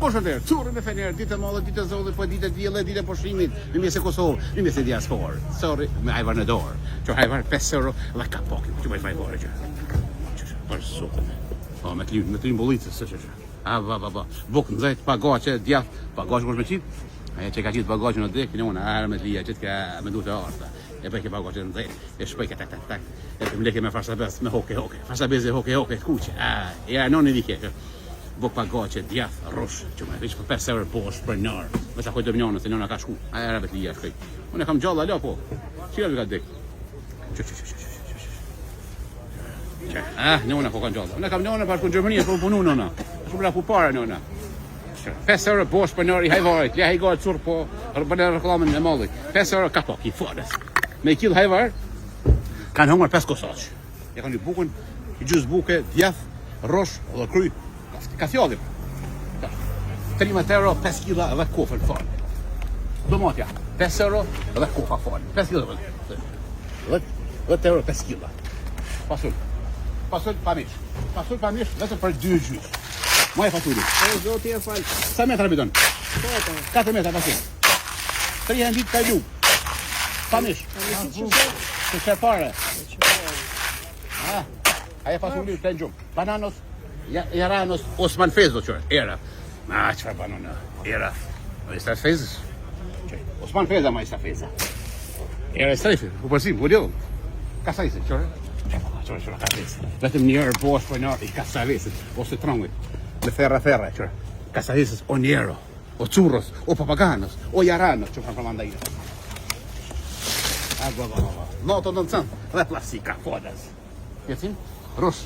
Kush është erë? Curri me fener, ditë e madhe, ditë e zotit, po ditë e dielle, ditë e pushimit, në mes e Kosovë, në mes e diasporë. Sorry, me ajvar në dorë. Që ajvar 5 euro dhe kapak, që bëjt ajvar që. Që për zotin. Po me të me të bollicë, së që që. A ba ba ba. Buk nxehtë pa gaçe, djath, pa gaçe kush me qit? Ajo që ka qitë pa gaçe në dek, në unë, arë me të lija, gjithë ka me du të arta. E bëjke pa gaçe nxehtë, e shpëjke tak tak tak. E të mleke me farsabes, me hoke hoke. Farsabes e hoke hoke, të kuqe. A, e ja noni vike. Buk pa gaçe, djath, rrush, që më veç për 5 euro bosh për nër. Me sa kujt do nënën, se nëna ka shku. A era vetë lija shkoj. Unë e kam gjallë alo po. Çira ka dek. Çu çu çu çu çu çu. Çe, ah, nëna po kanë gjallë. Unë kam nënën pa shku në Gjermani, po punu nëna. Shumë la ku para nëna. 5 euro bosh për nër i hajvarit, ja hajgar curr po bën reklamën e mallit. 5 euro kapak i falës. Me kill hajvar kanë hëngër 5 kosaq. Ja kanë një bukën, gjysë buke, djath, rrush dhe kry. Ka thjalli. 13 euro, 5 kila dhe kofën falë. Domatja, 5 euro dhe kofa falë. 5 kila dhe 10 10 euro 5 kila. Fasul. Fasul pa mish. Fasul pa mish vetëm për 2 gjysë. Maj fasulin. O zoti e fal. Sa metra bidon? 4 metra fasul. 3 herë në ditë ka lu. Pa mish. Të qer pare. Ah, aja fasuli të gjumë. Bananos, ja, jaranos, Osman Fezo qërë, era. Ma, çfarë banana, era. O i Fezës. Osman Feza, ma i Feza. Era e strefi, u përsim, u lidhëm. Kasajse, qërë. Qërë, qërë, kasajse. Vetëm një erë bosh për nërë i kasajse, ose trongit. Me ferra, ferra, qërë. Kasajse, o njero, o curros, o papaganos, o jaranos, që për përmanda i. A, ba, ba, ba, ba. Noto në cënd, dhe plastika, falas. Jesim, rrush,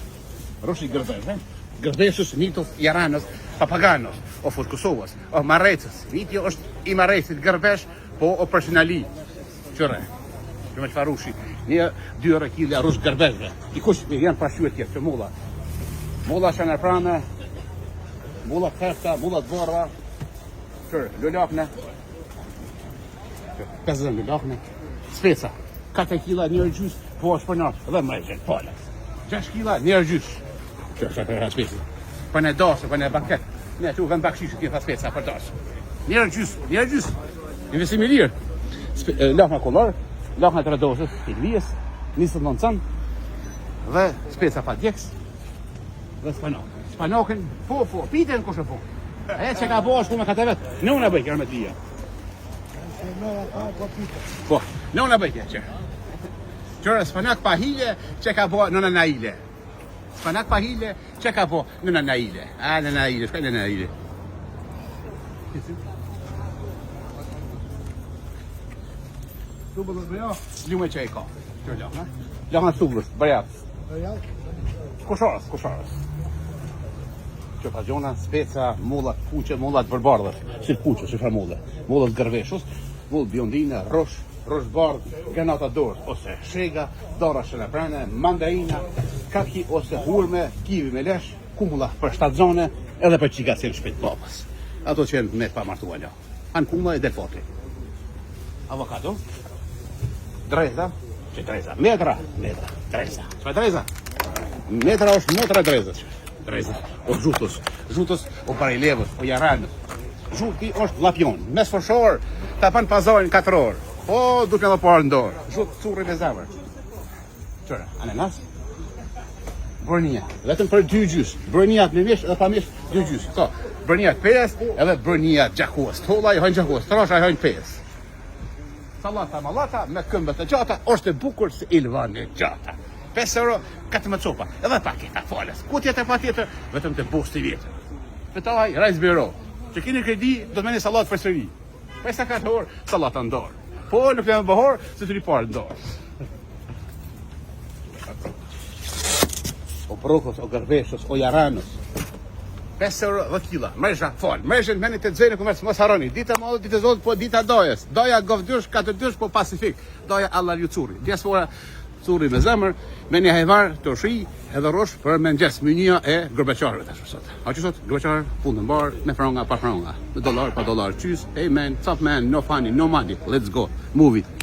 rrush i gërdeshë, gërdeshës, nitos, jaranës, papaganos, o fush Kosovës, o Marecës, nitjo është i Marecit, gërbesh, po o personali, qëre, që me qëfar rrushi, një, dy euro kila rrush gërbeshve, i kush janë pasqyre tjerë, që mulla, mulla që në prame, mulla të thefta, mulla të bardha, qëre, lulakne, 50 lulakne, speca, 4 kila, një gjysë, po është për natë, dhe më e gjenë, falas. 6 kila, një gjysë. Që është për speca. Për në dasë, për në banket. Ne tu vend bakshish ti tha speca për dasë. Një gjysë, një gjysë. Investim i lirë. Lahna kollor, lahna të radosës, i lijes, 29 cent dhe speca pa djeks dhe spanak. Spanakën, po, po, pitën kush e po. E që ka bo është ku me katë vetë. Nëna bëjke, me të lija. Po, nëna bëjke, që. Qërë, spanak pa hile, që ka bo nëna Naile. Spanak pa hile, që ka bo nëna Naile. A, nëna Naile, shkaj nëna Naile. Tubullës bëja, lume që e ka. Qërë, lahna. Lahna tubullës, bëja. Kosharës, kosharës. Që pa gjona, speca, mulla të kuqe, mulla të përbardhës, si të kuqe, si farë mulle. Mulla të gërveshës, mulla biondina, rrush, rrush bardh, granata dorës, ose shega, dora shëneprene, mandarina, kaki ose hurme, kivi me lesh, kumbulla për shtatzone, edhe për qika si në shpit babës. Ato që janë me pa martua la. Hanë kumbulla e del fati. Avokado, dreza, që dreza, metra, metra, dreza. Çfarë dreza? Metra është motra drezës. Dreza, o zhutës, zhutës, o barilevës, o jaranës. Zhuti është llapion, mes fushor, ta bën pazarin 4 orë. Po, duke edhe parë në dorë. Zhut curri me zemër. Qëre, ananas? Bërnia, vetëm për dy gjys. Bërnia me mish dhe pa mish, dy gjys. Ka, bërnia të pesë edhe bërnia gjakues. Tolla i hajnë gjakues, trasha i hajnë pesë. Sallata mallata me këmbë të gjata, është e bukur si Ilvan e gjata. 5 euro, 14 copa, edhe paketa falas. Ku tjetër pa tjetër, vetëm të bosti vjetër. Fetaj, Rajs Biro, që keni kredi, do të merrni sallat për sëri. Po sa ka orë, sallata në dorë. Po, nuk jam bëhor, se të riparë në dorë. O brokos, o gërveshës, o jaranës. 5 euro 10 kila. Mresha, fal. Mreshën meni të xheni ku mos harroni. Dita e madhe, ditë e zotit, po dita e dajës. Daja govdysh, katërdysh, po pacifik. Daja I love you curri. Diaspora curri me zemër, me një hajvar të shi edhe rrush për mëngjes, mënyra e gërbeqarëve tash sot. A që sot gërbeqarë punë të mbar, me franga pa franga, me dollar pa dollar. Qys, hey man, what's up man, no funny, no money. Let's go. Move it.